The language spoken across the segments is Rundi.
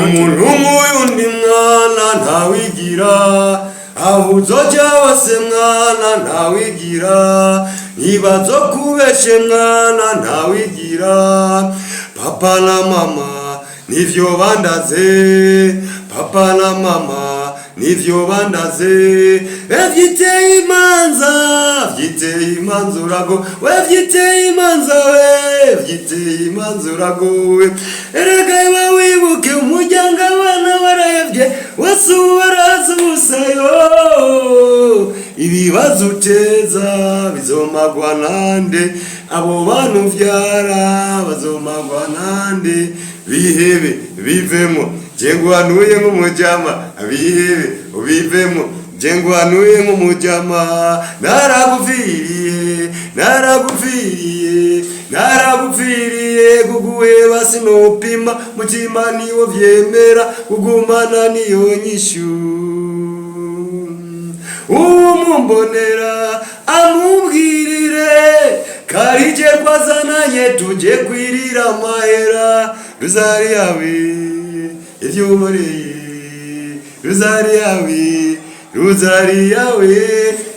Umuntu nk'uyu ndi mwana ntawigira, aho uzoja hose mwana ntawigira, ntibazo kubeshe mwana ntawigira. Papa na mama nivyo bandaze, papa na mama nivyo bandaze. Vyiteye imanza, vyiteye imanza urago we, vyiteye imanza we, vyiteye imanza uragowe. Erega iba wibuke umuryango, abana barayevye wese ubu barazi ubusayo. Ibibazo uteza bizomagwa nande? Abo bantu uvyara bazomagwa nande? Bihebe bivemo, je nguhanuye nk'umujama, bihebe ubivemo, je nguhanuye nk'umujama. Naragupfiriye, naragupfiriye, naragupfiriye. Kuguheba sinopima, mutima niwo vyemera, kugumana niyo nyishu. Umumbonera amubwirire karije kwazananye, tuje kwirira amahera. Ruzari yawe ivyo unkoreye, ruzari yawe, ruzari yawe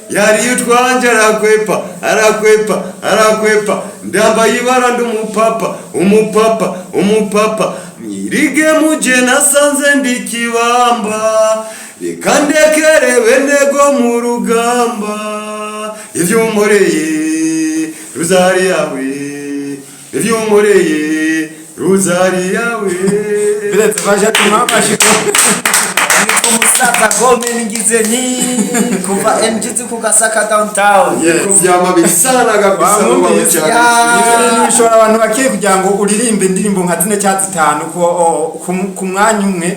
yari utwanje. Arakwepa, arakwepa, arakwepa, ndambaye ibara ndi umupapa, umupapa, umupapa. Mwirige muje nasanze ndi kibamba, reka ndekere benego mu rugamba. Ivyo unkoreye ruzari yawe, ivyo unkoreye ruzari yawe. Biretse baje tumwamashiko. Ni umusaza Gome ngize ni kuva MGZ ku Gasaka downtown. Yes. Ko vyama bisana kabisa mubawe Wamwumvise. cyane. Ivyo bintu bishobora abantu bakiye kugira ngo uririmbe indirimbo nka zine cyangwa zitanu ku mwanya umwe.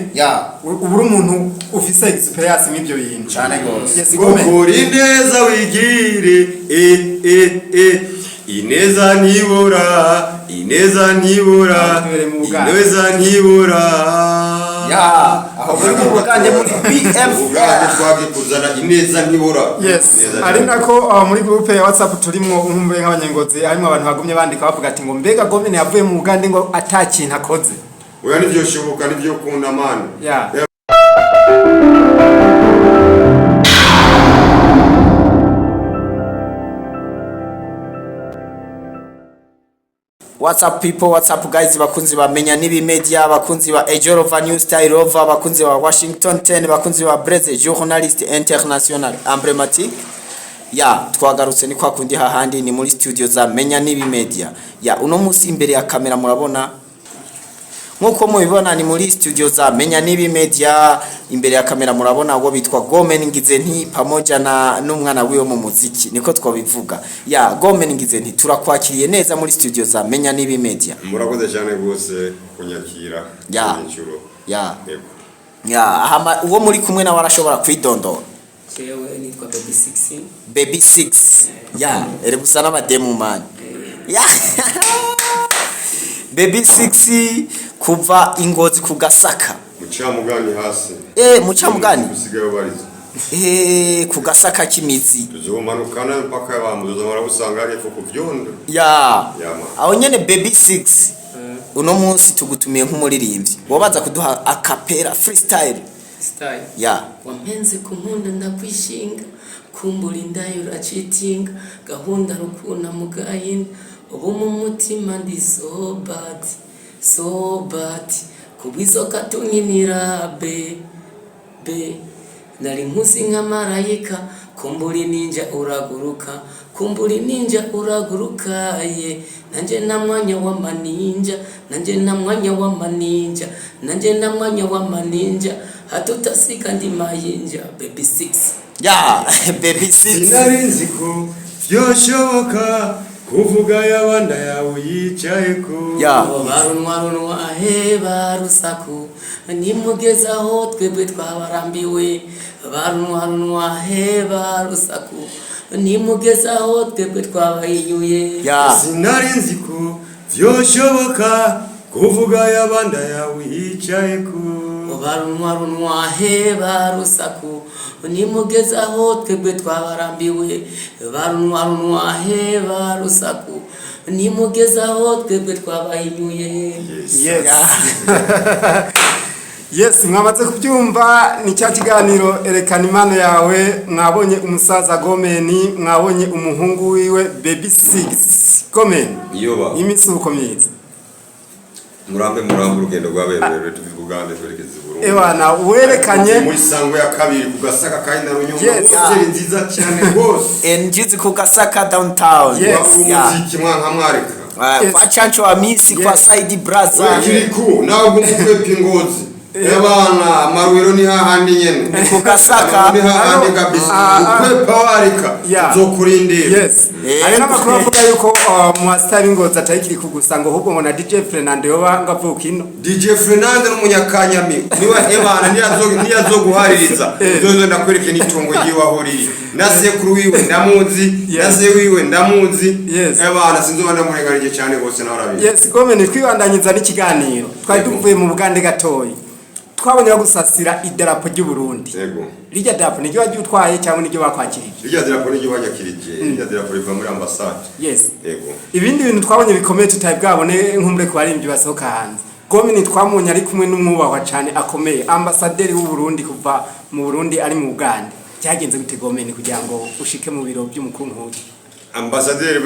Uba uri umuntu ufise experience mw'ivyo bintu. Cane gose. Yes, Gome. Gukora ineza wigire, e e e ineza ntibura, ineza ntibura. Tubere mu Bugande. Ineza ntibura. Ya, aho muri mu Bugande muri Ubugande BMF. twagikuzana ineza ntibura. Yes. Ineza Ari ntibura. nako muri groupe ya WhatsApp turimwo nkumbuye nk'abanyengozi harimo abantu bagumye bandika bavuga ati ngo mbega Gome yavuye mu Bugande ngo ata kintu akoze. Oya, nivyo shoboka, nivyo kunda mani. Yeah. What's up people, what's up guys, bakunzi bamenya nibi media, bakunzi ba Ejorova New Style Rover, bakunzi ba Washington 10, bakunzi ba Breze journalist international emblematic. Ya, twagarutse ni kwa kundi hahandi ni muri studio za Menya nibi media. Ya, uno munsi imbere ya kamera murabona, nkuko mubibona ni muri studio za Menya nibi media. Imbere ya kamera murabona uwo bitwa Gome ngize nti pamoja na n'umwana wiwe mu muziki, niko twabivuga. Ya, Gome ngize nti turakwakiriye neza muri studio za Menya nibi media. Murakoze cyane rwose kunyakira. Ya. Inshuro. Ya. Yego. Ya, hama uwo muri kumwe nawe arashobora kwidondora. Jewe nitwa Baby 6. Baby 6, ya, ere gusa n'abademu man. Ya, Baby 6 kuva Ingozi ku Gasaka. Mucamugani hasi. Mucamugani. Usigaye ubariza. Ku Gasaka k'imizi. Tuzomanukana mpaka bamuzomara usanga ari epfo ku vyondo. Ya. Yama. Aho nyene Baby 6, uno munsi tugutumiye nk'umuririmbyi wabaza kuduha acapella freestyle. Style. Ya. Wampenze ku nkunda ndakwishinga, kumbura indayo uracitinga, gahunda rukuna mu gahinda, ubu mu mutima ndi so bad, so bad, kubwizo katunkinira be be. Nari nkusi nka marayika, kumbura ninja uraguruka, kumbura ninja uraguruka ye. Nanje nta mwanya w'amaninja, nanje nta mwanya w'amaninja, nanje nta mwanya w'amaninja, hatutasika ndi mayinja. Baby 6. Ya, Baby 6. Sinari nzi ko vyoshoboka kuvuga yabanda yawe yicayeko. Ya. Barunwa runwa he barusaku, nimugezaho twebwe twabarambiwe. Barunwa runwa he barusaku, nimugezaho twebwe twabahinyuye. Ya. Sinari nzi ko vyoshoboka kuvuga yabanda yawe yicayeko. Barunwa runwa he barusaku, nimugezaho twebwe twabarambiwe. Barunwa runwa he barusaku, nimugezaho twebwe twabahinyuye. Yes. Yes, mwamaze kubyumva, ni cya kiganiro erekana impano yawe. Mwabonye umusaza Gomeni, mwabonye umuhungu wiwe Baby Six Gomeni. Iyo ba. Iminsi uko myiza. Murambe murambe, urugendo rwabaye rurerure, tuva i Bugande twerekeza i Burundi. Ewana, werekanye Muri Sangwe ya kabiri ku Gasaka kandi na Runyonga. Yes. Hoteli nziza cyane rwose. Njizi ku Gasaka downtown. Yes. Yeah. Umuziki mwanka mwareka. Yes. Kwa Chancho Amisi, kwa Yes. Saidi Braza. We Kiriku nawe ugomba Ngozi. Ebana Amaruwero ni hahandi nyene. Ku Gasaka. Ni hahandi kabisa. Ukwepa wareka. Uzokurindira. Yes. Hari n'amakuru avuga yuko mu basitari b'Ingozi atari kiri kugusa, ngo ahubwo ngo na DJ Fernando yoba ngo avuka ino. DJ Fernando n'umunyakanyami niwe, ebana, niyazoguhaririza uzozo ndakwereke n'itongo ryiwe aho riri, na sekuru wiwe ndamuzi, na se wiwe ndamuzi. Ebana, sinzoba ndamurenganije cyane rwose, nawe arabizi. Yes, Gomeni, twibandanyiza n'ikiganiro. Twari tuvuye mu Bugande gatoyi, twabonye bagusasira idarapo ry'u Burundi. Yego. Rirya darapo niryo wagiye utwaye cyangwa niryo bakwakirije? Rirya darapo niryo banyakirije, rirya darapo riva muri ambasade. Yego. Ibindi bintu twabonye bikomeye tutari bwabone nk'umure ku baririmbyi basohoka hanze, Gomeni twamubonye ari kumwe n'umwubahwa cyane akomeye, ambasaderi w'u Burundi kuva mu Burundi ari mu Bugande. Byagenze gute, Gomeni, kugira ngo ushike mu biro by'umukuru nk'uyu? Ambasaderi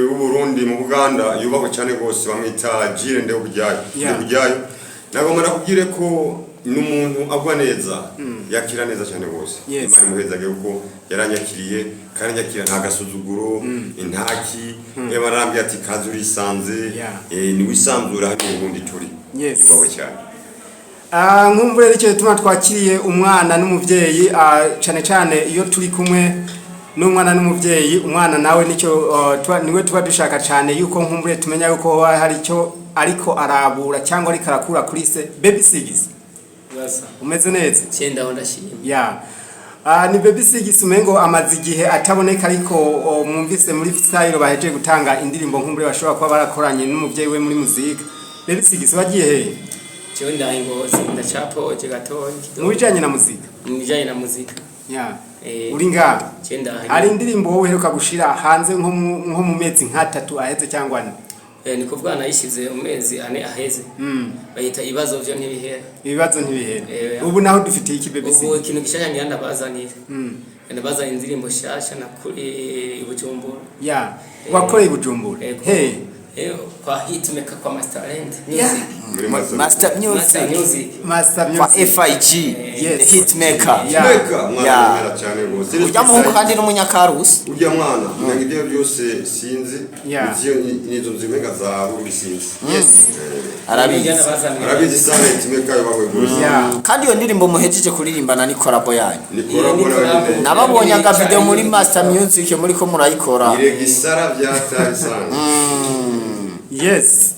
w'u Burundi mu Buganda yubahwe cyane rwose, bamwita Jire Ndewubyayo. Ndewubyayo, nagomba nakubwire ko ni umuntu agwa neza, yakira neza cyane rwose. Imana imuhezage kuko yaranyakiriye kandi anyakira nta gasuzuguro, intaki yaba arambwiye ati kazi urisanze. Ni wisanzura hano mu Burundi turi. Yubahwe cyane. Nkumva rero icyo gituma twakiriye umwana n'umuvyeyi, cane cane iyo turi kumwe n'umwana n'umuvyeyi, umwana nawe nicyo niwe tuba dushaka cane yuko nkumbure tumenya yuko hoba hari icyo ariko arabura cyangwa ariko arakura kuri se. Baby Six, Basa. umeze neza? Cyenda aho ndashima. Ya. Ni Baby Six, umengo amaze igihe ataboneka, ariko mwumvise muri style bahejeje gutanga indirimbo, nkumbure bashobora kuba barakoranye n'umuvyeyi we muri muzika. Baby Six, wagiye hehe? Jewe ndaha Ngozi, ndacapoje gatoya. Mu bijanye na muzika? Mu bijanye na muzika. Ya. Eh. Uri ngaha? Cyenda aha. Hari indirimbo wowe uheruka gushira hanze nko mu mezi nk'atatu aheze cyangwa ane? Ni kuvuga nayishize mu mezi 4 aheze. Bayita ibibazo vyo ntibihera. Ibibazo ntibihera. Eh. Ubu naho dufitiye iki, Baby Ubu Six? ikintu gishasha ngira ndabazanira. Ndabazanira indirimbo shasha nakuri i Bujumbura. Ya, wakoreye i Bujumbura? Ego. Hey. Kwa hitmaker, kwa Master Land Music. Muri Master. Master Master Music. Music. Master Kwa Music. FIG. Yes. The hitmaker. Hitmaker mwana yemera cyane rwose. Ujya muhungu kandi n'umunyakarusi. Ujya mwana nanga ibyo byose sinzi. Iziyo nizo nzimenga za Bururi sinzi. Arabizi. Ndabazanira. Arabizi sana hitmaker, yubahwe rwose. Kandi iyo ndirimbo muhejeje kuririmbana ni collabo yanyu? Ni collabo. Ni collabo. Nababonye aga video muri Master Music muri ko murayikora. Iregisara byatari sana. Yes.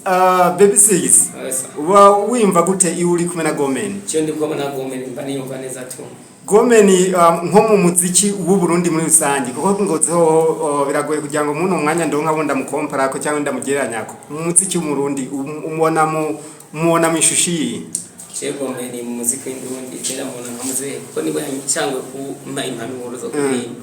Baby Six, Basa. uba wimva gute iyo uri kumwe na Gomeni? Jewe ndi kubona Gomeni mba niyumva neza tu. Gomeni, nko mu muziki w'u Burundi muri rusange, kuko ngozeho biragoye kugira ngo muno mwanya ndonka bo ndamukomparako cyangwa ndamugereranyako, mu muziki w'u Burundi umubona mu mubona mu ishusho iyi? Jewe Gomeni mu muziki w'indundi je ndamubona nka muzehe, kuko niwe yanyicangwe kumpa impanuro zo kuririmba.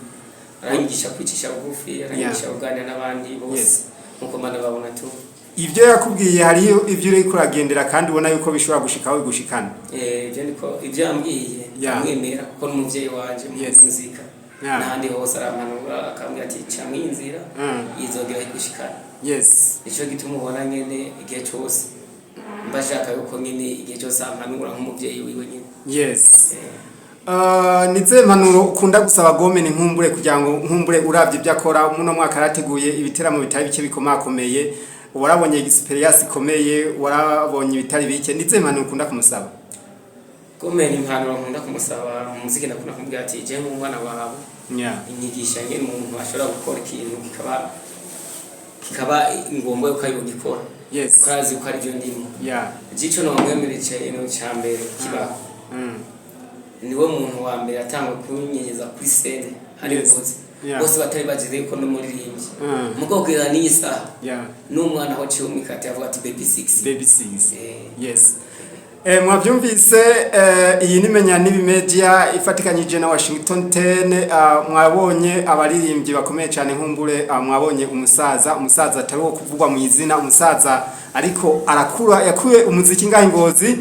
Aranyigisha kwicisha bugufi, aranyigisha kuganira n'abandi bose. Nkuko mana babona tu. Ibyo yakubwiye hariyo ibyo uri kuragendera kandi ubona yuko bishobora gushikaho bigushikana? Ibyo ndiko, ibyo yambwiye ndamwemera kuko n'umuvyeyi wanje mu muzika. N'ahandi hose arampanura, akambwira ati ca mwinzira izogera igushikana. Nico gituma ubona nyene igihe cose mba shaka yuko nyene igihe cose ampanura nk'umuvyeyi wiwe nyene. Ni zihe mpanuro ukunda gusaba Gomeni, nkumbure kugira ngo nkumbure uravye ibyo akora muno mwaka, arateguye ibiteramo bitari bike bikomakomeye, warabonye experience ikomeye, warabonye ibitari bike, ni zihe mpanuro ukunda kumusaba? Gomeni, impanuro nkunda kumusaba mu muziki, ndakunda kumubwira ati je nk'umwana wawe inyigisha nyene umuntu ashobora gukora ikintu kikaba ngombwa yuko ari bugikora, kuko arazi yuko arivyo ndimo. Jico nomwemera ikintu ca mbere kibaho, niwe muntu wa mbere atangwa kunyenyeza kuri scène hari bose bose batari bagize yuko n'umuririmbyi, mugabo kugeza n'iyi saha n'umwana aho ciwe umikate avuga ati Baby Six. Baby Six. Yes. Mwabyumvise, iyi ni Menya Nibi Media ifatikanyije na Washington 10. Mwabonye abaririmbyi bakomeye cyane, nkumbure mwabonye umusaza atari wo kuvugwa mu izina, umusaza ariko arakura, yakuye umuziki ngaho Ngozi.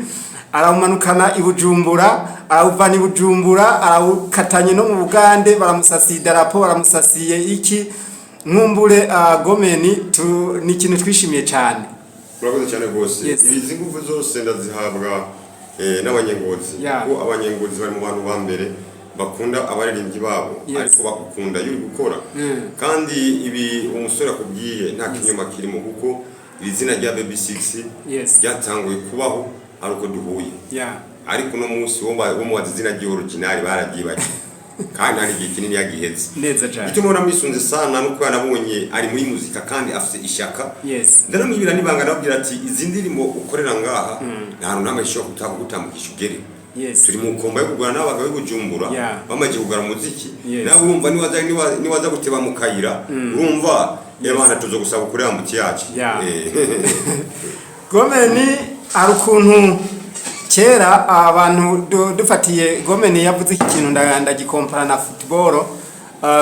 Arawumanukana i Bujumbura, arawuvana i Bujumbura, arawukatanye no mu Bugande, baramusasiye idarapo, baramusasiye iki. Nkumbure Gomeni ni ikintu twishimiye cyane. Murakoze cyane rwose. Yes. Izi nguvu zose ndazihabwa n'abanyengozi, kuko abanyengozi bari mu bantu ba mbere bakunda abaririmbyi babo, ariko bakukunda iyo uri gukora. Kandi ibi umusore akubwiye nta kinyoma kirimo, kuko iri zina rya Baby 6 ryatanguye kubaho ari uko duhuye, ariko uno munsi wo mubaza izina ry'original bararyibagiwe, kandi hari igihe kinini yagiheze. Neza cyane. Icyo mubona mwisunze sana nuko yanabonye ari muri muzika kandi afite ishyaka. Ndaramwibira nibanga, ndababwira ati izi ndirimbo ukorera ngaha nta hantu namwe ishobora kutambukisha ugere. Turi mu komba yo kugura n'abagabo b'i Bujumbura, bamaze kugura umuziki. Nawe urumva niwaza guteba mu kayira, urumva ebana tuzo gusaba kuri ambuti yacu. Gomeni, hari ukuntu kera abantu dufatiye Gomeni yavuze iki kintu, ndagikompara na football.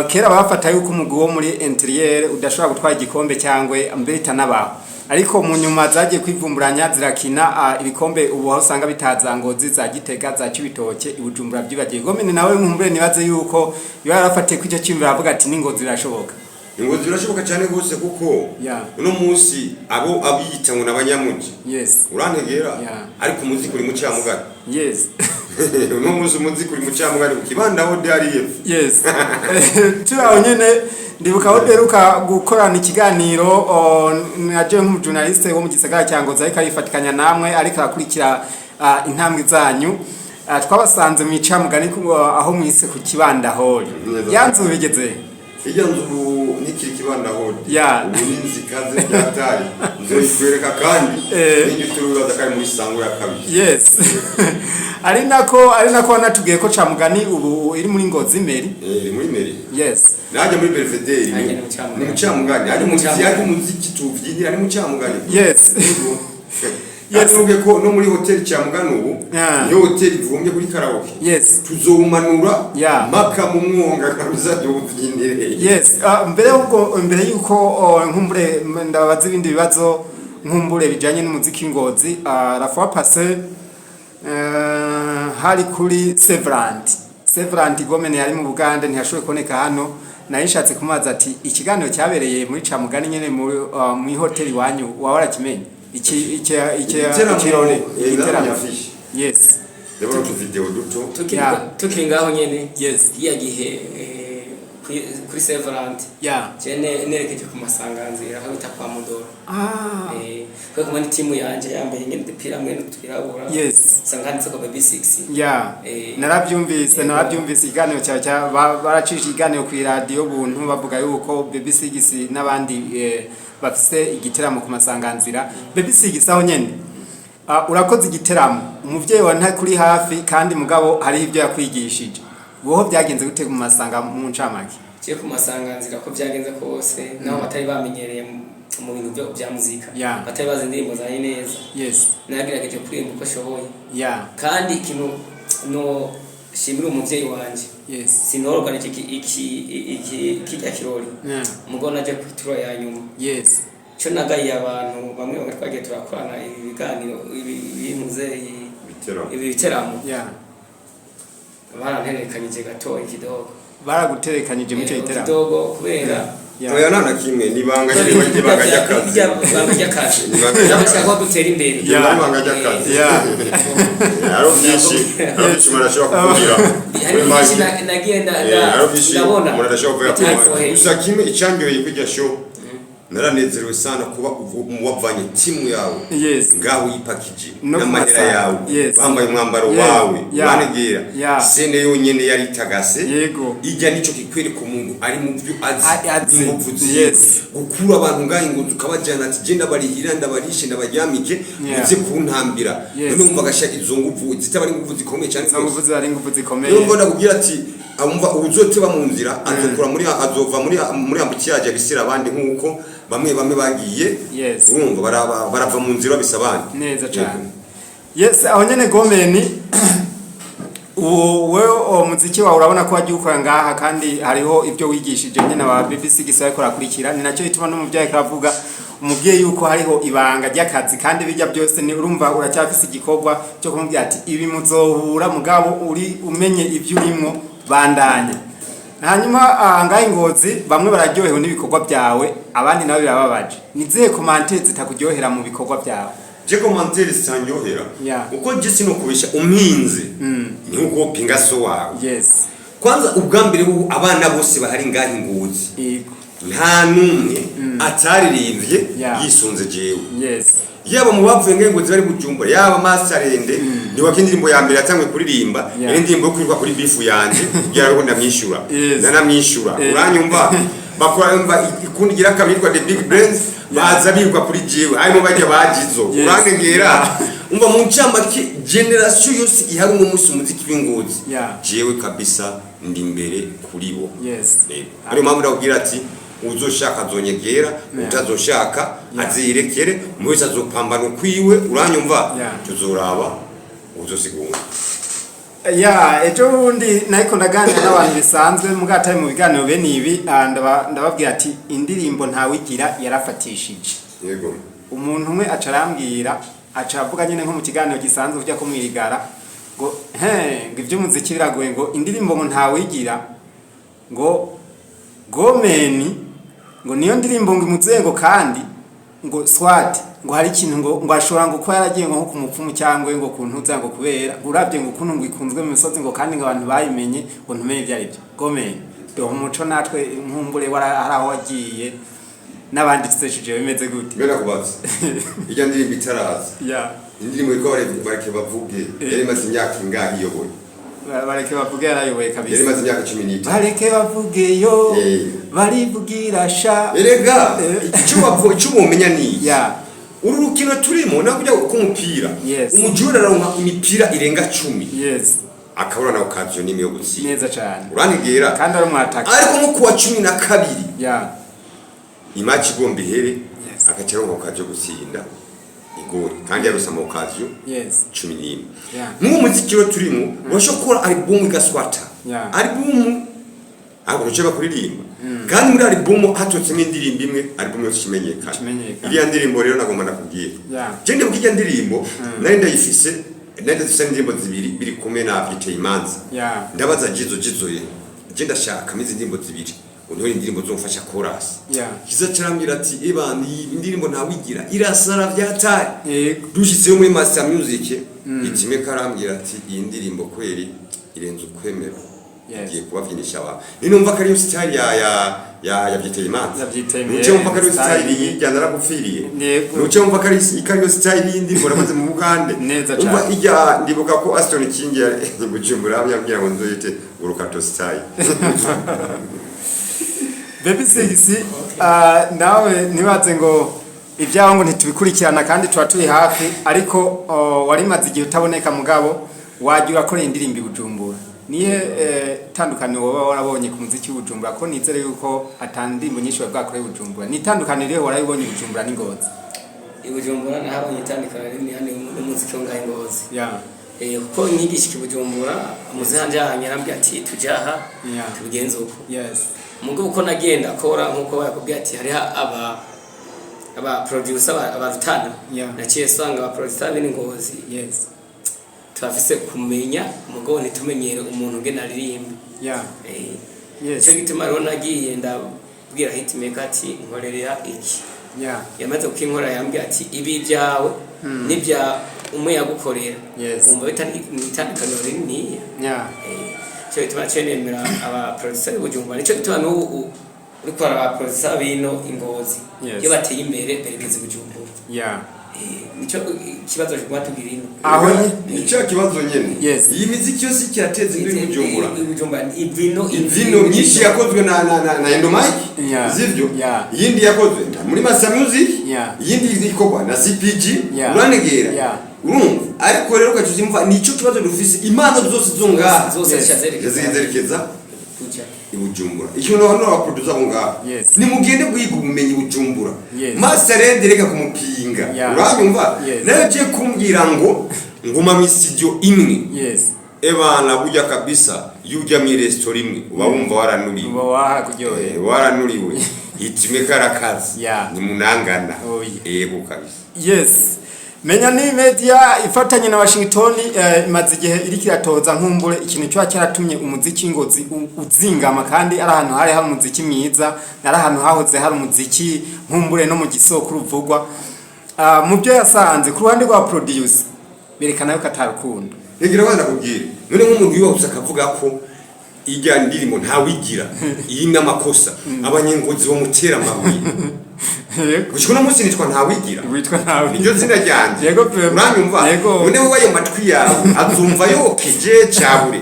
Kera bafata yuko umugwi wo muri intérieur udashobora gutwara igikombe cyangwa mbere itanabaho, ariko mu nyuma zagiye kwivumburanya zirakina ibikombe. Ubu aho usanga bitaza Ngozi, za Gitega, za Cibitoke, i Bujumbura byibagiye. Gomeni nawe nkumbure nibaze yuko yoba yarafatiye kuri icyo cyiyumviro avuga ati n'Ingozi irashoboka. Ingozi birashoboka cyane rwose, kuko uno munsi abo abiyita ngo n'abanyamuji, urantegera, ariko umuziki uri mu cyamugari. Uno munsi umuziki uri mu cyamugari ku kibandaho DRF. Yes, turi aho nyene. Ndibuka aho duheruka gukorana ikiganiro, naje nk'umujournaliste wo mu gisagara cya Ngozi, ariko arifatikanya namwe, ariko arakurikira intambwe zanyu. Twabasanze mu icamugani aho mwise ku Kibanda Hall. Neza. Yanzu bigeze? Ijya nzu ubu ntikiri Kibanda Hall. Ubu ni inzu ikaze byatari, nzoyikwereka kandi n'injye uturubaza kari muri sango ya kabiri. Yes, ari nako wanatubwiye ko Camugani ubu iri muri Ngozi mairie. Iri muri mairie. Najya muri Belvedere. Najya ni mu Camugani. Ni mu Camugani, ari mu ari muziki tuvyinira ni mu Camugani. Yes, nubwo ko no muri hoteli Camugani ubu niyo hoteli ivumbye kuri karaoke, tuzowumanura mpaka mu mwonga kabisa tuwuvyinire. Yes, mbere yuko nkumbure ndababaza ibindi bibazo nkumbure bijanye n'umuziki Ngozi, la fois passée hari kuri Severand. Severand Gomene yari mu Bugande, ntiyashoboye kuboneka hano. Nari nshatse kumubaza ati ikiganiro cyabereye muri Camugani nyene mu hoteli wanyu waba warakimenye, iki Igiteramo, ikirori, nabonye affiche. Ndabona utuvideo duto. Tukiri Yeah. tukiri ngaho nyene, kiriya gihe kuri Severant, je nerekeje ku masanganzira aho bita kwa Mudoro. Kubera kumwe n'itimu yanje yambaye nyene udupira mwene twirabura, usanga handitseko Baby 6. Narabyumvise, narabyumvise ikiganiro cyawe baracisha ikiganiro ku iradiyo buntu, bavuga yuko Baby 6 n'abandi bafise igiteramo ku masanganzira. Baby 6, aho nyene urakoze igiteramo, umuvyeyi wawe ntakuri hafi, kandi mugabo hariho ibyo yakwigishije. Woho byagenze gute mu masanga mu ncamake? Je ku masanganzira ko byagenze kose, naho batari bamenyereye mu bintu bya muzika, batari bazi indirimbo zanjye neza, nagerageje kuririmba uko ashoboye. Kandi ikintu no shimira umuvyeyi wanje, sinorganije iki kijya kirori, mugabo naje kwitura ya nyuma. Cyo nagayiye abantu bamwe bamwe twagiye turakorana ibi biganiro, ibi bintuze Ibiteramo. ibi biteramo, baranterekanyije gatoya kidogo. Baraguterekanyije muri icyo giteramo? Kidogo kubera Oya, nta na kimwe, ni ibanga ibanga ry'akazi. Ibanga ry'akazi. Ibanga ry'akazi. Bashaka ko dutera imbere. Ibanga ry'akazi. Hariho byinshi umuntu ashobora kuvugira Hari kuri byinshi mic. nagiye Hariho byinshi ndabona umuntu adashobora kuvuga kuri mic. bitaryoheye. Gusa kimwe icyanyoye kujya show, naranezerewe sana kuba wavanye timu yawe ngaho uyipakije No ku n'amahera masaha. yawe, bambaye umwambaro wawe, uranegera, scène yonyene yari itagase. Ijya nico kikwereka umuntu ari mu byo azi Azi. n'inguvu ziwe. Gukura abantu ngaho ingozi ukabajyana ati genda barihira, ndabarishe, ndabaryamike, muze kuntambira. None wumva agasha izo nguvu zitaba ari inguvu zikomeye cyane Izo rwose. nguvu ziba ari nguvu zikomeye. Niyo mbona kubwira ati abumva ubuzoteba mu nzira azokura muri azova muri embouteillage abisira abandi, nk'uko bamwe bamwe bagiye, urumva barava mu nzira babisa abandi. Neza cyane. Yes, aho nyene Gomeni, uwo wewe uwo muziki wawe urabona ko wagiye ukora ngaha, kandi hariho ibyo wigishije nyine aba BBC gisa ariko arakurikira. Ni nacyo gituma n'umuvyeyi ariko aravuga. Umubwiye yuko hariho ibanga ry'akazi, kandi bijya byose ni urumva uracyafise igikorwa cyo kumubwira ati ibi muzohura, mugabo uri umenye ibyo urimo, bandanya. Hanyuma ngaho Ingozi bamwe bararyohewe n'ibikorwa byawe, abandi nabo birababaje. Ni zihe commentaires zitakuryohera mu bikorwa byawe? Je commentaire zitanyohera, uko je sinokubesha, umpinze ni nkuko upinga so wawe. Kwanza ubwa mbere, ubu abana bose bahari ngaho Ingozi, nta n'umwe ataririmbye yisunze jewe. Yaba mu bavuye ngaho Ingozi bari Bujumbura, yaba Masarende, niwako indirimbo ya mbere yatanguye kuririmba yari indirimbo yo kwiruka kuri bifu yanje kugira ngo ndamwishyura. Ndanamwishyura. Uranyumva, bakora umva ikundi gira kabiri yitwa The Big Brains, baza biruka kuri jewe, harimo bajya bagizo. Urantegera, umva, mu ncamake generation yose ihari uno munsi umuziki w'Ingozi, jewe kabisa ndi imbere kuri bo. Yego. Ariyo mpamvu ndakubwira ati uzoshaka azonyegera, utazoshaka azirekere, umwe wese azopambana ukwiwe. Uranyumva? Tuzoraba uzosigura. Ya, ejo bundi nariko ndaganira n'abantu bisanzwe mugatari mu biganiro bene ibi, ndababwira ati indirimbo Ntawigira yarafatishije. Umuntu umwe aca arambwira, aca avuga nyine nko mu kiganiro gisanzwe ujya kumwirigara ngo he, ngo iby'umuziki biragoye, ngo indirimbo ngo Ntawigira, ngo gomeni, ngo niyo ndirimbo ngo imuzengo, kandi ngo swat ngo hari ikintu ngo ashobora ngo kuba yaragiye ngo nko ku mupfumu cyangwa ngo ku ntuza, ngo kubera ngo urabye ngo ukuntu ngo ikunzwe mu misozi, ngo kandi ngo abantu bayimenye, ngo ntumenye ibyo ari byo. Gomeni dore umuco natwe nkumbure hari aho wagiye n'abandi tusesheje, bimeze gute? Mbere kubaza ijya ndirimbo itaraza, indirimbo yitwa Bareke Bavuge yari imaze imyaka ingahe iyoboye? Bareke Bavuge yarayoboye Yari kabisa. imaze imyaka 15. Bareke bavuge yo, barivugira sha. Erega icyo bavuga, icyo mumenya ni iki? Uru rukino turimo ntabwo ujya k'umupira, umujura araronka imipira irenga 10, akabura na occasion n'imwe yo gutsinda. Neza cyane. Urantegera? Kandi ari umwataka. Ariko nko kuwa 12, i match igomba ihere, agaca aronka occasion yo gutsinda igori, kandi yarose ama occasion 11. Nk'uwo muziki rero turimo, urashobora gukora album igaswata, album ntabwo ntushobora kuririmba, kandi muri album hatotsemo indirimbo imwe, album yose ikimenyekana. Ikimenyekana. Iriya ndirimbo rero nagomba nakubwira, je ndibuka ijya ndirimbo nari ndayifise, nari ndafise indirimbo zibiri biri kumwe na Vyiteye Imanza. Ndabaza Jizo, Jizo ye, je ndashaka izi ndirimbo zibiri, untore indirimbo zomfasha chorus. Kiza carambwira ati eba, iyi indirimbo Ntawigira irasara vyatari. Dushitseyo muri Master Music, ikime karambwira ati iyi ndirimbo kweri irenze ukwemera, igiye kubavyinisha abantu. Ninumva ko ariyo style ya Vyiteye Imanza. Ya Vyiteye. Nuce wumva ko ariyo Style. style y'irya Naragupfiriye. Nuce wumva ko ariyo style y'indirimbo nakoze mu Bugande. Neza Umva, cane. ijya ndibuka ko Aston King yari Bujumbura yambwira ngo nzoyite urukato style. Baby Six, nawe ntibaze ngo ibyaho ngo ntitubikurikirana, kandi tuba turi hafi, ariko warimaze igihe utaboneka, mugabo wajya urakora indirimbo i Bujumbura. Niye tandukaniro woba warabonye ku muziki w'Ubujumbura, ko nizere yuko ata ndirimbo nyinshi wari bwakoreye i Bujumbura? Ni itandukaniro rero warabibonye i Bujumbura n'Ingozi? I Bujumbura nahabonye itandukaniro rinini hano n'umuziki wo ngaho i Ngozi. Kuko nyigisha i Bujumbura, umuzihanje yarambwiye ati tujaha, tubigenze uko. Mugabo uko nagenda akora, nkuko bakubwiye ati hariho aba producer abarutana, naciye sanga aba producer b'ini Ngozi turafise kumenya, mugabo ntitumenyere umuntu ngene aririmba. Ico gituma rero nagiye ndabwira hitmaker ati nkorera iki. Yamaze kukinkorera, yambwiye ati ibi byawe n'ibya umwe yagukorera, wumva itandukaniro rininiya. Ico gituma naciye nemera aba producer b'i Bujumbura. Nico gituma n'ubu uriko aba producer b'ino i Ngozi, iyo bateye imbere berekeza i Bujumbura. Nico ikibazo kiguma tugira ino. Aho Ni cya kibazo nyene. Iyi miziki yose ikirateza imbere i Bujumbura. I Bujumbura ivino. Imvino myinshi yakozwe na Endomike, sivyo? Iyindi yakozwe muri Master Music, iyindi ikorwa na CPG. Uranegera? Urumva, ariko rero ugaca uzimva, nico kibazo dufise, impano zose zo ngaha zose Yes. zica zerekeza zerekeza kuja i Bujumbura. Ikintu hano abaproducer abo ngaha, nimugende guhiga ubumenyi Bujumbura. Master Rende reka kumupinga. Uranyumva? Yes. Nayo je kumbwira ngo nguma mu studio imwe, ebana, burya kabisa iyo ujya mu resitora imwe uba wumva waranuriwe. Uba wahakuryoheye. Waranuriwe. Itimwe karakazi. Yeah. Ni munangana. Oh, yeah. Yego kabisa. Yes, Menya ni Media ifatanye na Washington imaze igihe iriko iratoza nkumbure ikintu cyo cyaratumye umuziki Ngozi uzingama, kandi ari ahantu hari umuziki mwiza, ari ahantu hahoze hari umuziki nkumbure no mu gisoko uvugwa. Mu byo yasanze ku ruhande rwa producer berekana yuko atarukundo. Ngira bana kubwira. None nk'umuntu yubahutse akavuga ko ijya ndirimbo ntawigira irimo amakosa, abanyengozi bamutera amabuye. Gushika uno munsi nitwa ntawigira. Witwa ntawe. Niryo zina ryanjye. Yego, pe. Uranyumva? Yego. None wowe ayo matwi yawe azumva yokeje cyabure?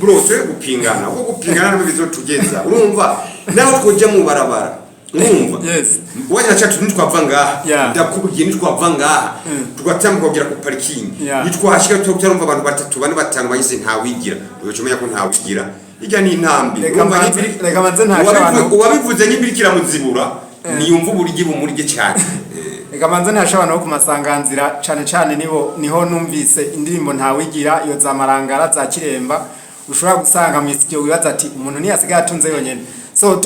Bro, twe gupingana, kuko gupingana nabyo bizotugeza. Urumva? Naho twojya mu barabara. Urumva? Yes. Wajya cyacu nitwava ngaha. Yeah. Ndakubwiye, nitwava ngaha. Tugatambuka kugera ku parking. Yeah. Nitwahashika tutarumva abantu batatu, bane, batanu bagize ntawigira. Uyoca umenya ko ntawigira. Ijya ni intambi. Reka Urumva reka manze ntashe abantu. Uwabivuze nyimbiri kiramuzibura, niyumva uburyo bumurye cyane. Reka manze ntashe abantu bo ku masanganzira, cane cane nibo niho numvise indirimbo ntawigira, iyo za Marangara, za Kiremba, ushobora gusanga mu studio wibaza ati umuntu ntiyasigaye atunze yonyene. So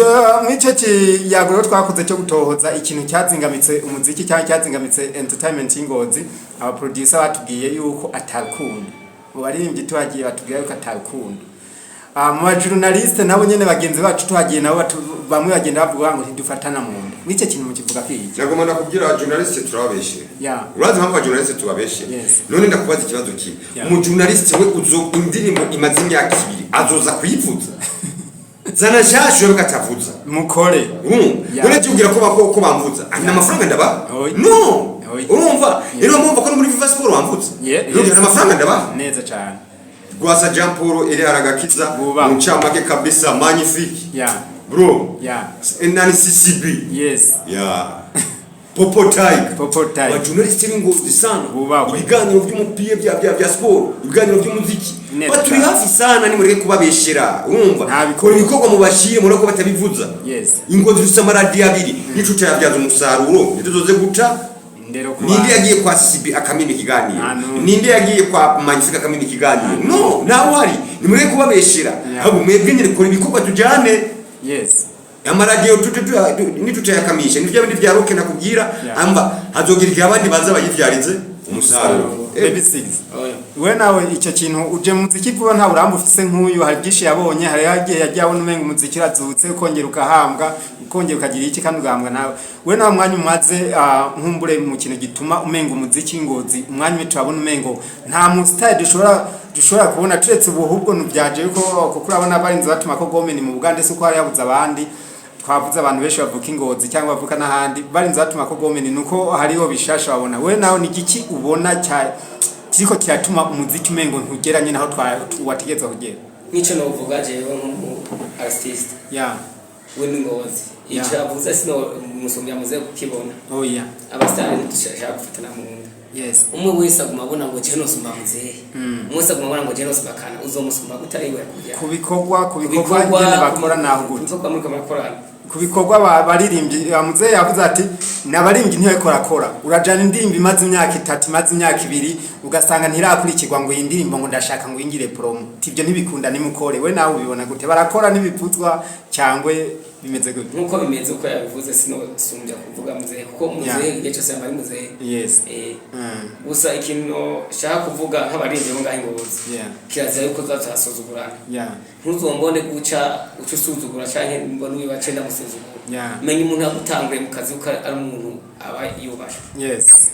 mw'ico kiyago rero twakoze cyo gutohoza ikintu cyazingamitse umuziki cyangwa cyazingamitse entertainment y'Ingozi, aba producer batubwiye yuko atarukundo, mu baririmbyi tuhagiye batubwira yuko atarukundo. Mu ba journaliste nabo nyene bagenzi bacu tuhagiye nabo bamwe bagenda bavuga ngo ntidufatana mu nda. Mw'icyo kintu mukivuga kwiki? Nagomba nakubwira, journaliste turababeshe. Urazi impamvu journaliste tubabeshe? Yes. None ndakubaza ikibazo kimwe. Umu journaliste we uzo indirimbo imaze imyaka 2 azoza kuyivuza? Zana nshasha yo katavuza. Mukore. Urumva? None tubwira ko bako ko bamvuza. Ari amafaranga ndaba? Oya. No. Oya. Urumva? Rero mumva ko no muri Viva Sport bamvuza. Yeah, Rero yes. amafaranga ndaba? Neza cyane. Rwasa Jean Paul eri aragakiza Bubaho. mu ncamake kabisa, magnifique. Bro. Nani CCB. Yeah. Popo Tiger. Popo Tiger. Ba journaliste b'Ingozi sana. Bubahwe. Ibiganiro by'umupira bya sport, ibiganiro by'umuziki. Neza Baturi cyane. hafi sana, nimureke kubabeshera. Urumva? Nta bikorwa. Kora ibikorwa mubashire murako ko batabivuza. Ingozi dufise amaradiyo abiri, nico tutayabyaza umusaruro, ntituzoze guca. Indero ku Ninde bana. yagiye kwa CCB akamena ikiganiro? Nta n'umwe. Ninde yagiye kwa Magnifique akamena ikiganiro? No, ntawe uhari. Nimureke kubabeshera. Yeah. Ahubwo mwebwe nyine kora ibikorwa tujyane. Amaradiyo nitutayakamisha nivyo bindi vya roke nakubwira. Yeah. Amba hazogira igihe abandi baza bayivyarize umusaruro. Baby Six. Oya. We nawe icyo kintu uje mu muziki vuba, nta burambe ufise nk'uyu, hari byinshi yabonye, hari yagiye yagiye abona umenga umuziki urazutse, ukongera ukahambwa, ukongera ukagira iki kandi ugahambwa nawe. We nawe umwanya umaze nkumbure mu kintu gituma umenga umuziki Ngozi umwanya umwe turabona umengo nta mu style dushobora kubona turetse ubu, ahubwo ntibyaje yuko kuko urabona barinze batuma ko Gomeni mu Bugande, si uko hari yabuze abandi. Twavuze abantu benshi bavuka Ingozi cyangwa bavuka n'ahandi, barinze batuma ko Gomeni nuko hariho bishasha babona. We nawe ni igiki ubona cya kiriko kiratuma umuziki umengo ntugeranye naho wategerezwa kugera? Nk'icyo novuga jewe nk'umu artiste w'Ingozi, icyo yavuze sino musumbya muze kukibona. Oh yeah. Abasitari ntidushaka gufatana mu nda. Umwe wese aguma abona ngo jewe nosumba muzehe, umwe wese aguma abona ngo jewe nosumba kana, uzomusumba gute ari we yakubyaye? Ku bikorwa ingene bakora naho Ku gute? Bikorwa muriko murakorana. Ku bikorwa baririmbyi, muzehe yavuze ati nabaririmbyi ntibariko urajana indirimbo imaze imyaka 3, imaze imyaka 2, ugasanga ntirakurikirwa, ngo iyi ndirimbo ngo ndashaka ngo ingire promo. Ati ibyo ntibikunda, nimukore. We nawe ubibona gute? Barakora ntibipfuzwa cyangwa bimeze gute? Nk'uko bimeze, uko yabivuze, sinosumbya kuvuga muzehe kuko muzehe igihe cyose yaba ari muzehe. Gusa ikintu nshaka kuvuga nk'abarinzi bo ngaho Ingozi, kirazira yuko tuza turasuzugurana. Ntuzombone guca uca usuzugura canke mbone wibace ndamusuzugura. Menya umuntu yagutanguye mu kazi uko ari umuntu aba yubashwe.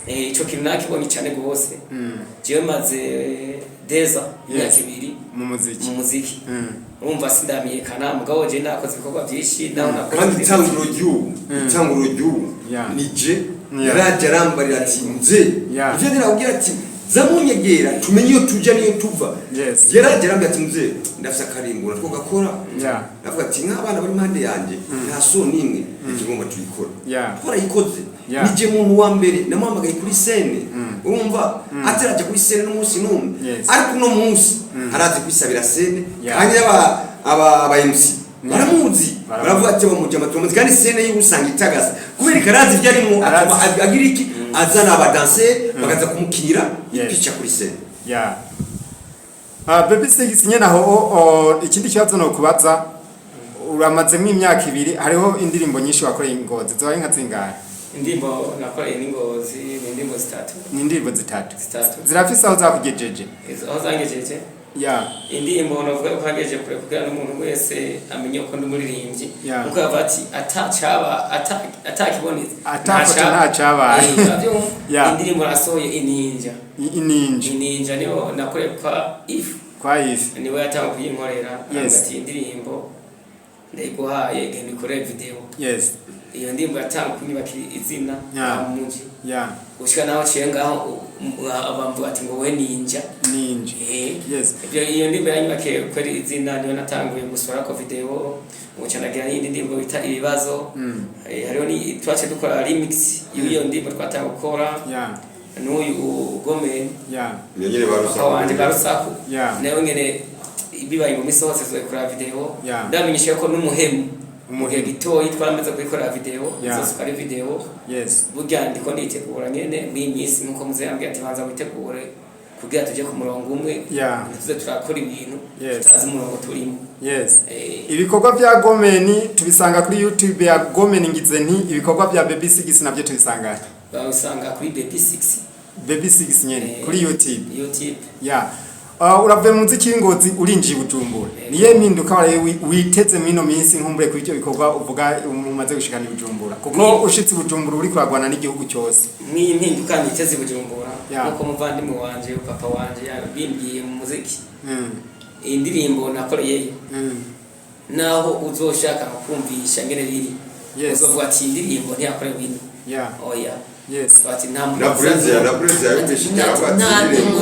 Ico kintu nakibonye cyane gose. Jewe maze deza imyaka 2 mu muziki. Mu muziki. Urumva sindamenyekana, mugabo je nakoze ibikorwa byinshi naho nakoze. Kandi itanguro ry'ubu ni je yaraje arambarira ati nze ivyo ndakubwira ati zamunyegera tumenye iyo tuja niyo tuva. Yaraje arambwira ati nze ndafise akarimbura two gakora. Ndavuga ati nk'abana bari impande yanjye nta so n'imwe ikigomba tuyikora. Twarayikoze. Nije muntu wa mbere namuhamagaye kuri scène, urumva ataraja kuri scène n'umunsi n'umwe. Ariko uno munsi arazi kwisabira scène. Kandi aba MC baramuzi. Baramuzi. Baravuga ati bamujama turamuzi, kandi scène yiwe usanga itagasa kubera ikarazi ibyo arimo. Arazi. Atuma agira iki, azana abadanseri bakaza kumukinira ipica kuri scène. Yeah. Baby Six nyene aho ikindi kibazo no kubaza. Uramazemo imyaka 2, hariho indirimbo nyinshi wakoreye Ingozi, zibaye nka zingahe? Indirimbo nakoreye n'Ingozi ni indirimbo zitatu. Ni indirimbo zitatu? Zitatu. Zirafise aho zakugejeje? Aho zangejeje? Indirimbo navuga ko hangejeje kure, kugira n'umuntu wese amenye ko ndi umuririmbyi, kuko yavuga ati atacaba atakibonetse. Atafoto ntacabaye. Indirimbo nasohoye, Ininja. Ininja. Ininja niyo nakoreye kwa Ifu. Kwa Ifi. Niwe yatanga kuyinkorera. Ati indirimbo ndayiguhaye, genda ukorere video. Iyo ndirimbo yatanga kunyubakira izina mu muji, gushika naho ciye ngaho abamvuga ati ngo we ninja. Ninja. Ibyo, iyo ndirimbo yanyubakiye kweri izina, niyo natanguye gusohora ko video, uca nagira n'iyindi ndirimbo bita Ibibazo. Hariho ni twaciye dukora remix y'iyo ndirimbo twatanguye gukora n'uyu Gome. Niyo nyene ba papa Rusaku. Wanje ba Rusaku. Nayo nyene bibaye ngo misi hose tuzoyikorera video. Ndamenyesha ko n'Umuhemu mu gihe Umuhemu. gitoyi twaramaze kuyikorera video. Izosohoka ari video. Burya ndiko nditegura nyene mw'iyi minsi, nkuko muzehe yambwiye ati banza witegure kugira tuje ku murongo umwe, tuze turakora ibintu tutazi umurongo turimo. Ibikorwa bya Gomeni tubisanga kuri YouTube ya Gomeni ngize nti ibikorwa bya Baby 6 nabyo tubisanga? Babisanga kuri Baby 6. Baby 6 nyene kuri YouTube. YouTube. Yeah. Uravuye mu muziki w'Ingozi urinjiye i Bujumbura. Niye mpinduka waraye witeze mw'ino minsi nkumbure kuri ivyo bikorwa uvuga umaze gushikana i Bujumbura? Kuko ushitse i Bujumbura uri kuragwana n'igihugu cyose. Mw'iyi mpinduka niteze i Bujumbura, nkuko muvandimwe wanje, papa wanje yabimbwiye mu muziki, iyi ndirimbo nakoreyeyo, naho uzoshaka kumvisha ngene biri, uzovuga ati iyi ndirimbo ntiyakorewe ino. Oya. Ati nta Na Breze, na Breze yabimvishije, aravuga ati nta indirimbo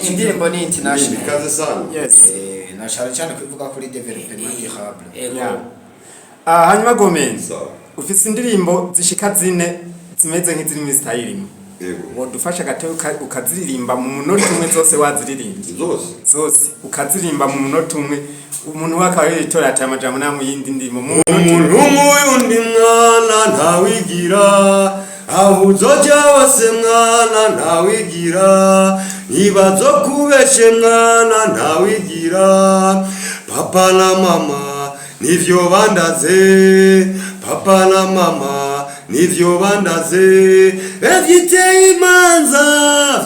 Indirimbo ni international. Ikaze sana. Na cyane cyane kuvuga kuri développement durable. Ego. Yeah. Hanyuma Gomeni, Sawa. ufise indirimbo zishika zine zimeze nk'iziri muri style imwe. Yego. Wodufasha gato ukaziririmba mu munota umwe zose waziririmbye? Zose? Zose ukaziririmba mu munota umwe, umuntu we akaba yitora ati amajambo namwe yindi ndimo mu munota umwe. Umuntu nk'uyu mwana ntawigira, aho uzoja hose mwana ntawigira, ntibazo kubeshe mwana ntawigira. Papa na mama nivyo bandaze, papa na mama nivyo bandaze. Vyiteye imanza,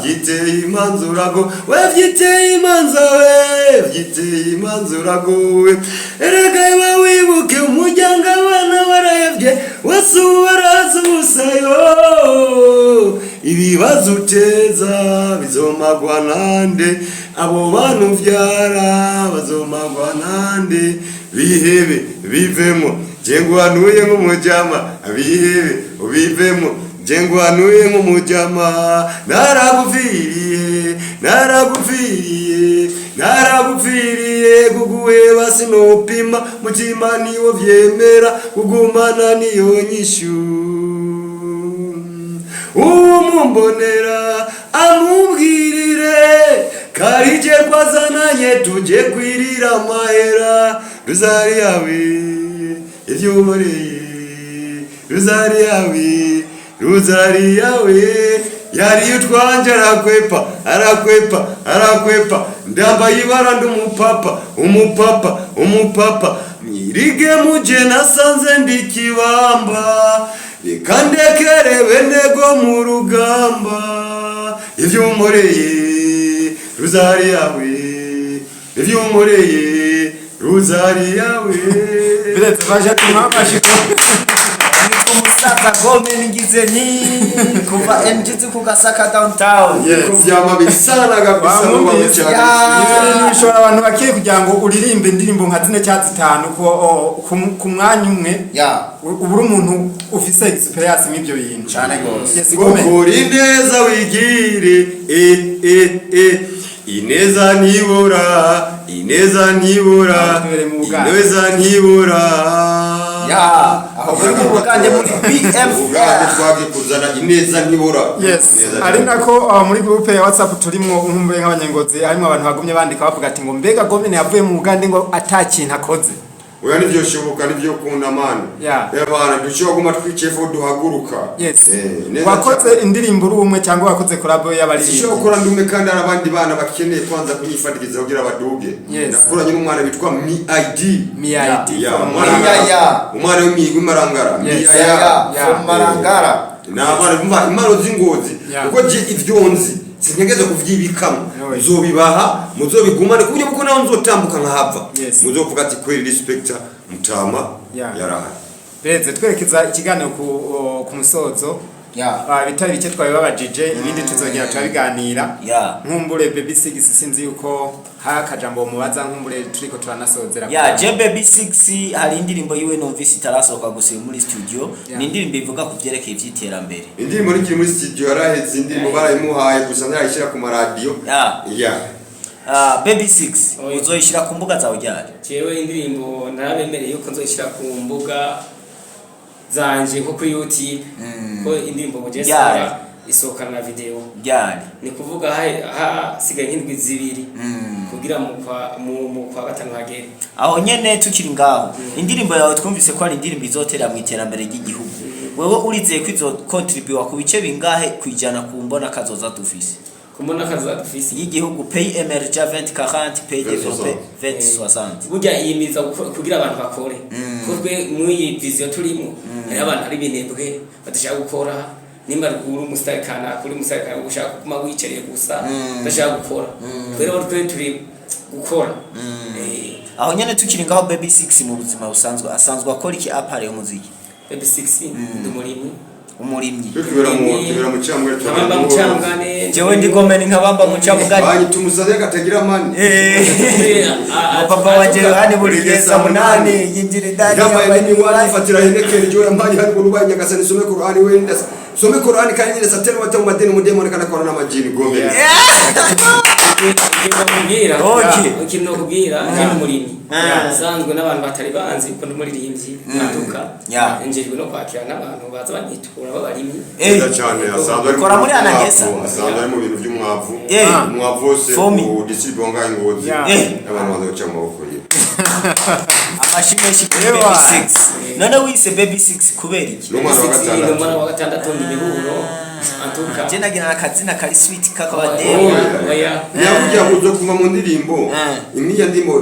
vyiteye imanza urago we, vyiteye imanza we, vyiteye imanza uragowe. Erega iwe wibuke umuryango, abana barayevye wese ubu barazi ubusayo. Ibibazo uteza bizomagwa nande? Abo bantu uvyara bazomagwa nande? Bihebe bivemo, je nguhanuye nk'umujama, bihebe ubivemo, je nguhanuye nk'umujama. Naragupfiriye, naragupfiriye, naragupfiriye. Kuguheba sinopima, mutima niwo vyemera, kugumana niyo nyishu. Umumbonera amubwirire karije kwazananye tuje kwirira amahera. Ruzari yawe ivyo unkoreye, ruzari yawe, ruzari yawe yari utwanje. Arakwepa, arakwepa, arakwepa, ndambaye ibara ndi umupapa, umupapa, umupapa. Mwirige muje nasanze ndi kibamba, reka ndekere benego mu rugamba. Ivyo unkoreye ruzari yawe, ivyo unkoreye ruzari yawe. Biretse baje tumwafashe. Umusaza Gome ngize ni kuva MGZ ku Gasaka downtown. Niko vyama bisana kabisa muba Wamwumvise. cyane. Ivyo bintu bishobora abantu bakiye kugira ngo uririmbe indirimbo nka zine cyangwa zitanu ku mwanya umwe. Uba uri umuntu ufise experience mw'ibyo bintu. Cyane gose. Yes, Gome. Ukora ineza wigire, e e e ineza ntibura, ineza ntibura. Tubereye mu Bugande. Ineza ntibura. Ya, aho muri mu Bugande muri Ubugande BMF. twagiye kuzana ineza ntibura. Yes, Ineza ari ntibura. nako muri groupe ya WhatsApp turimwo nkumbuye nk'abanyengozi, harimo abantu bagumye bandika bavuga ati ngo mbega Gomene yavuye mu Bugande ngo atakintu akoze. Oya, nivyoshoboka, nivyo kunda man. Yeah. Ebana, dushobora kuguma twicaye fo duhaguruka. Yes. Neza Wakoze cyane. indirimbo uri umwe cyangwa wakoze collabo y'abaririmbyi? Sishobora gukora ndume, kandi hari abandi bana bakeneye kwanza kunyifatikiza kugira baduge. Yes. Nakuranye n'umwana witwa Mi ID. Mi ID. Ya, from umwana. Miyaya. Umwana w'imigwi Marangara. Yes. Miyaya. Yeah. From Marangara. Ni abana bumva impano z'ingozi, Yeah. kuko je ivyo nzi sintegeza kuvyibikamo. No. Nzobibaha, muzobigumane ku buryo bwo naho nzotambuka nkahava, Yes. muzovuga ati kweri respecta mutama Yeah. yarahari. Bereze, twerekeza ikiganiro ku musozo. Yeah. Bitari bike twabibabajije, ibindi tuzongera turabiganira. Yeah. Nkumbure Baby Six, sinzi yuko hari akajambo mubaza, nkumbure turiko turanasozera. Ya, je Baby 6 hari indirimbo yiwe numvise itarasohoka gusa iri muri studio. Yeah. Ni indirimbo ivuga ku vyerekeye ivy'iterambere. Indirimbo nikiri muri studio, yaraheze. Indirimbo barayimuhaye gusa ntarayishyira ku maradiyo. Yeah. Yeah. Baby 6, Oya. uzoyishira ku mbuga zawe ryari? Jewe indirimbo narabemereye yuko nzoyishyira ku mbuga zanje nko kuri YouTube, ko indirimbo mu gihe Ryari? isohokana na video. Ryari? Ni kuvuga hasigaye nk'indwi 2 kugira mu kwa gatanu hagere. Aho nyene tukiri ngaho, indirimbo yawe twumvise ko ari indirimbo izotera mu iterambere ry'igihugu. Wewe urizeye ko izokontribuwa ku bice bingahe kwijana ku mbona kazoza dufise Kumbona kazoza dufise y'igihugu, pays émergent 2040, pays développé 2060? Burya yimiriza kugira abantu bakore, ko twe muri iyi vision turimo hariho abantu ari binebwe badashaka gukora. Nimba uri umusitari kanaka, uri umusitari kanaka, ushaka kuguma wicariye gusa, udashaka gukora. Twe rero twe turi gukora. Aho nyene tukiri ngaho, Baby 6 mu buzima busanzwe asanzwe akora iki à part y'umuziki? Baby 6 ndi umurimyi. Umurimyi. Twe tubera mu cyangwa. Nkabamba mu cyangane. Jewe ndi gomeni nkabamba mu camugani. Banyita umusazi akatagira mani. Papa wanje Yohani buri gihe saa 8 yinjira indani. Yambaye n'imiwani, ifatira henekeri jo yambaye hari urubaye nyagasani. Some Qur'ani wenda, some Qur'ani kandi nyine satani wata mu madeni mudemoni kana kora n'amajini gombe. Ikintu nakubwira, Okay. ikintu nakubwira, ndi umurimyi usanzwe n'abantu batari banzi ko ndi umuririmbyi ntuka njejwe no kwakira n'abantu baza banyitura b'abarimyi. Neza cyane, asanzwe ari Kora mu muri bintu Anagesa. by'umwavu, asanzwe ari mu bintu by'umwavu. Umwavu wose Fomi. udisibe wangaye ngozi, abantu baza guca mu maboko ye. Amashi menshi kuri Ewa. Baby 6. None wise Baby 6 kubera iki? N'umwana wa Ni gatandatu. umwana wa gatandatu, ni imiburo antuka. Je nagira akazina kari sweet kakabademu. Oya. Nyaburya uzo kuva mu ndirimbo imwe ndimo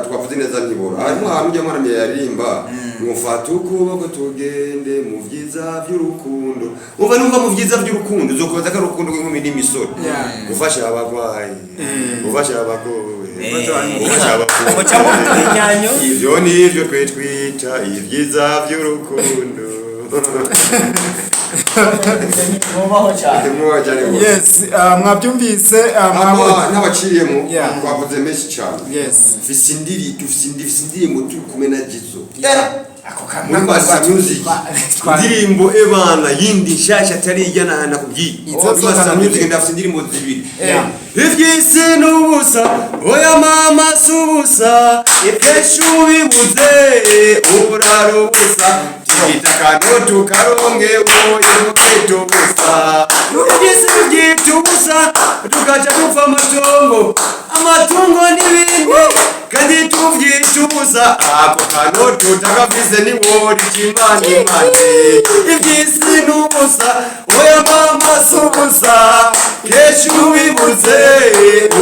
twavuze neza ntibora. Harimo ahantu ujya mwana yaririmba ngo fata ukuboko tugende mu byiza by'urukundo. Umva, numva mu byiza by'urukundo uzokubaza ko ari urukundo rw'inkumi n'imisoro, gufasha abagwayi, gufasha abagowe, gufasha Muca muduha inyanyo. Ivyo nivyo twe twita ibyiza by'urukundo. Mubaho cyane. Mwoba cyane rwose. Yes, mwabyumvise, mwabonye. Ama n'abaciyemo Yeah. twavuze menshi cyane. Yes. Mfise indiri dufise indi mfise indirimbo turi kumwe na Jizo Ako kantu muri Masa Music. Indirimbo ebana yindi nshasha atari ijya na nakubwiye. Izo Muri Masa zose. Music ndafise indirimbo zibiri. Yeah. Ivy'isi n'ubusa, oya mama si ubusa, ivyeshu bibuze uburaro busa, tigita kanotu karonge woye mukito busa, ivy'isi tuvyita ubusa, tugaca dupfa amatongo, amatungo n'ibindi kandi tuvyita ubusa, ako kanotu takafise niwori kimanimani. Ivy'isi n'ubusa, oya mama si ubusa, kesho ubibuze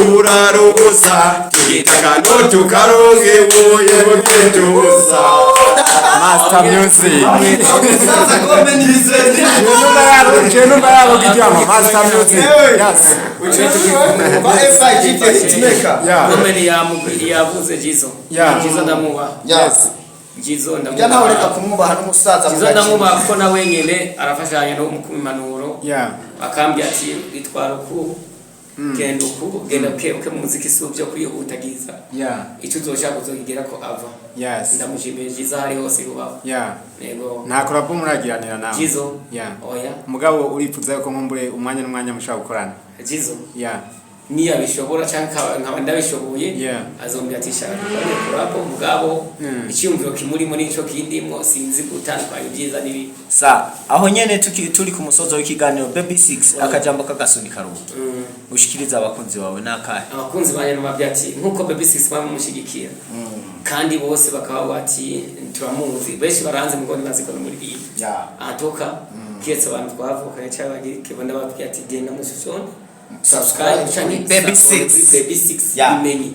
uburaro busa, tigita kanotu karonge woye mukito busa. Master Music. Sasa komenize. Je numva yabo kuryama Master Music. Yes. Kwa FIG the hitmaker. Yeah. Gomeni yavuze Jizo. Yeah. Jizo ndamubaha. Yes. Jizo Ujya nawe reka ndamubaha. kumwubaha n'umusaza. Jizo ndamubaha kuko na wenyene arafashanya no mu impanuro, Yeah. akambwira ati itwara uku, genda uku, genda buke buke mu muziki, si byo kwihutagiza, Yeah. icyo uzoshaka uzokigera ko ava. Yes. Ndamushimiye Jizo aho ari hose yubaho. Yeah. Yego. Nta collabo muragiranira nawe? Jizo? Yeah. Oya. Mugabo uripfuza yuko nkumbure umwanya n'umwanya mushobora gukorana? Jizo Yeah. niyo abishobora cyangwa nkaba ndabishoboye, Yeah. azombwira ati shaka dukorane collabo. Mugabo icyumviro kimurimo n'ico kindimo sinzi gutandukanya ibyiza n'ibibi. Sa aho nyene turi ku musozo w'ikiganiro, Baby 6, akajambo k'agasunika rugo ushikiriza abakunzi bawe n'akahe? Abakunzi banjye nababwira ati nkuko Baby 6 bamumushyigikira. Kandi bose bakaba bati turamuzi, benshi baranze mugo ntibazi ko n'umuririmbyi. Antuka kiretse abantu twavukanye cyangwa bagirike ndababwira ati genda mushishone subscribe canke Baby support Six. kuri Baby Six. Bimenyi.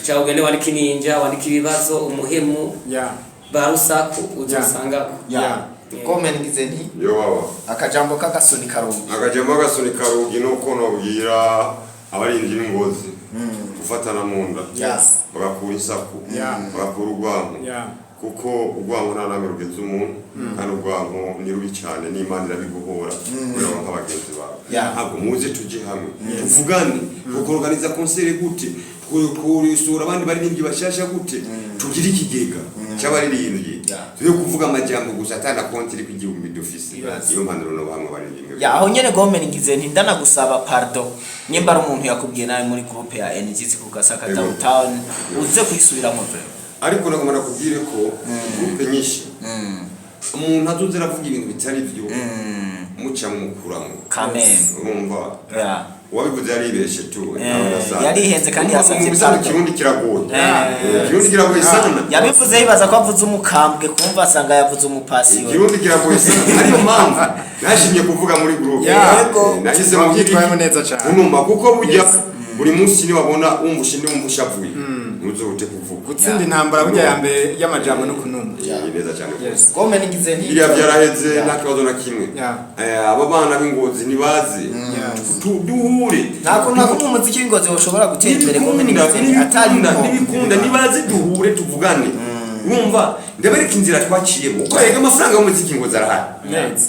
Cyangwa ugende wandike ninja, wandike ibibazo umuhemu ba rusaku uzosangako. Gome ngize nti Yo baba. Akajambo k'agasoni karugi. Akajambo k'agasoni karugi nuko nobwira abarinzi b'ingozi gufatana mu nda, bagakura isaku, bagakura urwanko, kuko urwanko nta namwe rugeze umuntu, kandi urwanko ni rubi cyane, n'Imana irabiguhora kubera wanka bagenzi bawe. Ntabwo muze tujye hamwe tuvugane, tukorganiza concert gute, twosura abandi baririmbyi bashasha gute, tugire ikigega cy'abaririmbyi, tujye kuvuga amajambo gusa atana konti iri ku igihumbi dufise. Iyo mpanuro no bamwe baririmbyi. Ya, aho nyene gome ngize nti ndanagusaba pardon nyemba ari umuntu yakubwiye nawe muri groupe ya NGC ku Gasaka Downtown, uze kuyisubiramo vraiment. Ariko nagomba nakubwire ko groupe nyinshi umuntu azoza aravuga ibintu bitari byo muca mumukuramo. Kameme. Urumva, uwabivuze yaribeshe tu. Yarihenze kandi yasavye yasabye pardon. Ikirundi kiragoye. Ikirundi kiragoye sana. Yabivuze yibaza ko avuze umukambwe, kumva asanga yavuze umupasiyo. Ikirundi kiragoye sana, ariyo mpamvu nashimye kuvuga muri groupe. Nahise mu Wabyitwayemo neza cane. Unuma kuko burya buri munsi niwabona wumva ushinde, wumva ushavuye, ntuzohute kuvuga. Gutsinda intambara burya ya mbere y'amajambo no kunuma. Neza cyane rwose. Gome ngize nti Biriya byaraheze, nta kibazo na kimwe. Aba bana b'ingozi ntibazi. Duhure. Nta kuntu na kumwe umuziki w'ingozi ushobora gutera imbere, gome Ntibikunda, ngize nti ntibikunda, atarimo. ntibikunda. Nibaze duhure tuvugane, wumva ndabereka inzira twaciyemo, kuko rega amafaranga y'umuziki ngozi arahari. Neza.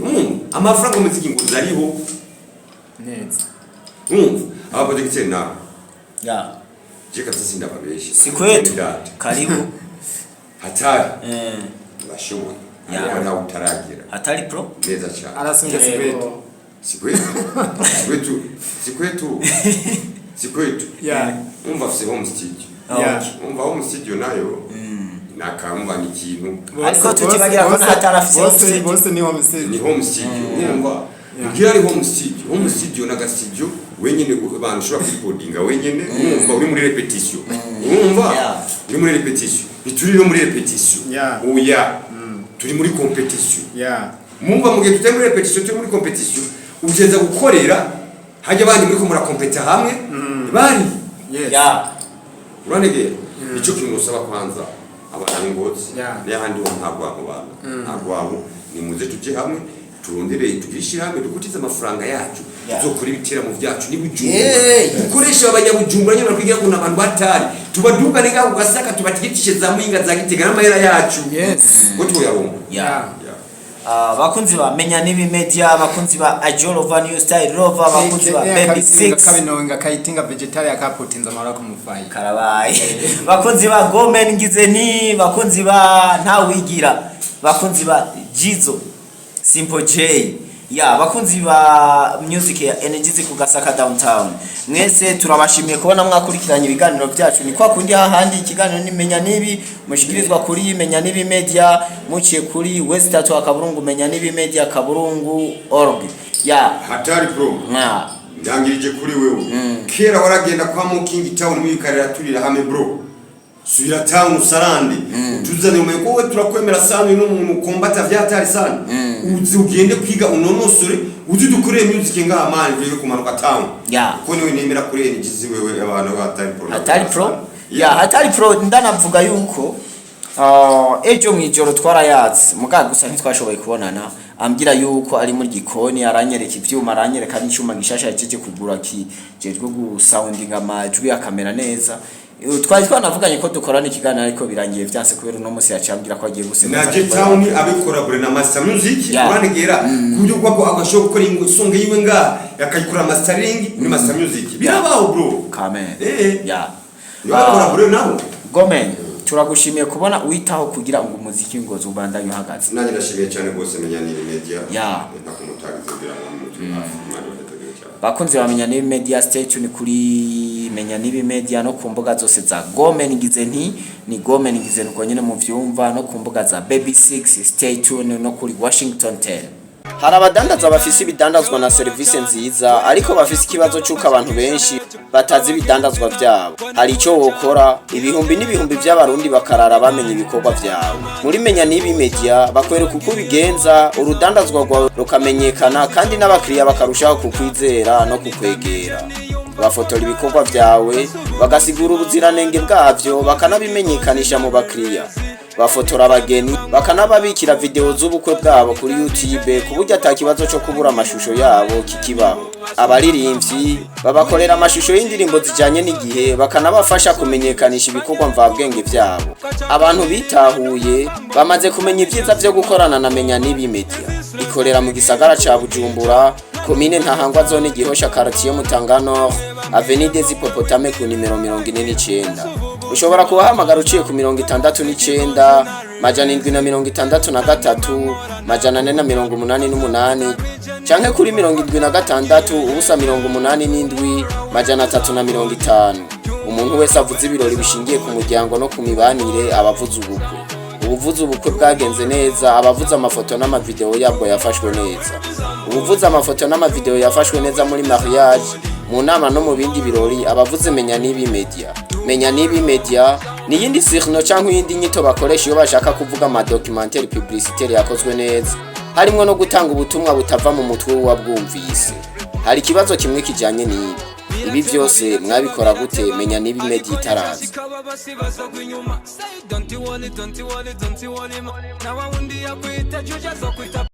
Wumva, amafaranga y'umuziki ngozi ariho. Neza. Wumva abaproducteur nawe, je kabisa sindababeshe. Si kwetu. Data. Karibu. Hatari. Urashoboye, ariko ntawe utaragira. Hatari pro. Neza cyane. Arasumbya sikwetu. Sikwetu, sikwetu, sikwetu, sikwetu. Umva, afise home studio. Umva, home studio nayo nakamva ni ikintu. Ariko tutibagira ko hatari afise home bose studio. Bose ni home studio. Ni home studio, umva, ubwira ari home studio. Home studio naga studio wenyene abantu ushobora kurikodinga wenyene. Umva, uri muri répétition, umva, uri muri répétition, ntituri no muri répétition. Oya, turi muri compétition. Mumva, mu gihe tutari muri répétition, turi muri compétition, ugeza gukorera hajya abandi muri ko murakompeta hamwe bari. Uranegera icyo kintu usaba kwanza abana b'ingozi n'ahandi ho, nta rwango bana, nta rwango. Nimuze tujye hamwe, turondere, tugishyire hamwe, dukutize amafaranga yacu, tuzokora ibiteramo byacu ni Bujumbura. Dukoresha abanyabujumbura nyine, bakwigira ngo ni abantu batari tubadugane ngaho ku Gasaka, tubatigitishe za Muyinga, za Gitega n'amahera yacu ko tuyaronka. Yeah. Bakunzi ba Menya Nibi Media, abakunzi ba Ajolova New Style Rover, abakunzi ba Baby Six. Kabinonga kayitinga vegetarian kaputinza amahoro kumufayi. Karabaye. Bakunzi ba Gomen ngize ni bakunzi ba Ntawigira, bakunzi ba Jizo Simple J, ya bakunzi ba music ya Energies ku Gasaka Downtown, mwese turabashimiye kubona mwakurikiranye ibiganiro byacu. Ni kwa kundi hahandi, ikiganiro ni Menya Nibi, mushikirizwa kuri Menya Nibi Media muciye kuri West Tatu akaburungu Menya Nibi Media kaburungu org ya. Hatari pro. Nka Ndangirije kuri wewe. Kera waragenda kwa Muking Town mwikarira turira hamwe, bro. Subira town usarande, utuzane umenye ko we turakwemera sana, uyu n'umuntu kombata vyatari sana. Uzi ugende kwiga unonosore, uzi dukoreye music ngaha man, ugiye kumanuka town. Kuko niwe nemera kuri energies wewe, abantu ba Hatari Pro. Hatari Pro ya, Hatari Pro. Ndanavuga yuko ejo mwijoro twarayatse muga gusa ntitwashoboye kubonana. Ambwira yuko ari muri gikoni, aranyereka ivyuma, aranyereka n'icyuma gishasha yajeje kugura kijejwe gusoundinga amajwi akamera neza. Twari twanavuganye ko dukorana ikiganiro, ariko birangiye vyanse kubera uno munsi yaciye ambwira ko agiye gusemeza. Naje town abikora bure na Master Music. Uranegera ku buryo bwako agashobora gukora isonga yiwe ngaha, akayikora mastering muri Master Music, birabaho bro. Kamen. Yakora bure nawe. Gomen, turagushimiye kubona witaho kugira ngo umuziki ngozi ubandanye uhagaze. Nanjye ndashimiye cyane rwose Menya ni Media. Ntakumutagize kugira ngo mutwe hafi, Imana ibategere cyane. Bakunzi ba Menya Nibi Media, stay tuned kuri Menya Nibi Media no ku mbuga zose za Gome ngize nti, ni Gome ngize nti uko nyene muvyumva, no ku mbuga za Baby 6, stay tuned no kuri Washington 10. Hari abadandaza bafise ibidandazwa na serivisi nziza, ariko bafise ikibazo c'uko abantu benshi batazi ibidandazwa vyabo. Hari ico wokora ibihumbi n'ibihumbi vy'Abarundi bakarara bamenya ibikorwa vyawe. Muri Menya N'ibi Media bakwereka uko ubigenza, urudandazwa rwawe rukamenyekana kandi n'abakiriya bakarushaho kukwizera no kukwegera. Bafotora ibikorwa vyawe, bagasigura ubuziranenge bwavyo, bakanabimenyekanisha mu bakiriya. Bafotora abageni, bakanababikira video z'ubukwe bwabo kuri YouTube, ku buryo ata kibazo co kubura amashusho yabo kikibaho. Abaririmbyi babakorera amashusho y'indirimbo zijanye n'igihe, bakanabafasha kumenyekanisha ibikorwa mvabwenge vyabo. Abantu bitahuye bamaze kumenya ivyiza vyo gukorana na Menya N'ibi Media. Ikorera mu gisagara ca Bujumbura, komine Ntahangwa, zone Gihosha, quartier Mutanga Nord, avenue des Hippopotame, ku nimero 49. Ushobora kubahamagara uciye ku 69 763 488 canke kuri 76 0 87 350. Umuntu wese avuze ibirori bishingiye ku muryango no ku mibanire aba avuze ubukwe. Ubuvuze ubukwe bwagenze neza abavuze amafoto n'amavideo yabwo yafashwe neza. Ubuvuze amafoto n'amavideo yafashwe neza muri mariage, mu nama no mu bindi birori abavuze Menya N'ibi Media. Menya N'ibi Media ni iyindi surnom canke iyindi nyito bakoresha iyo bashaka kuvuga amadocumentaire publicitaire yakozwe neza, harimwo no gutanga ubutumwa butava mu mutwe w'uwabwumvise. Hari ikibazo kimwe kijanye n'ibi: ibi vyose mwabikora gute Menya N'ibi Media itaraza? Don't you want it, don't you want it, don't you want it? Now I wonder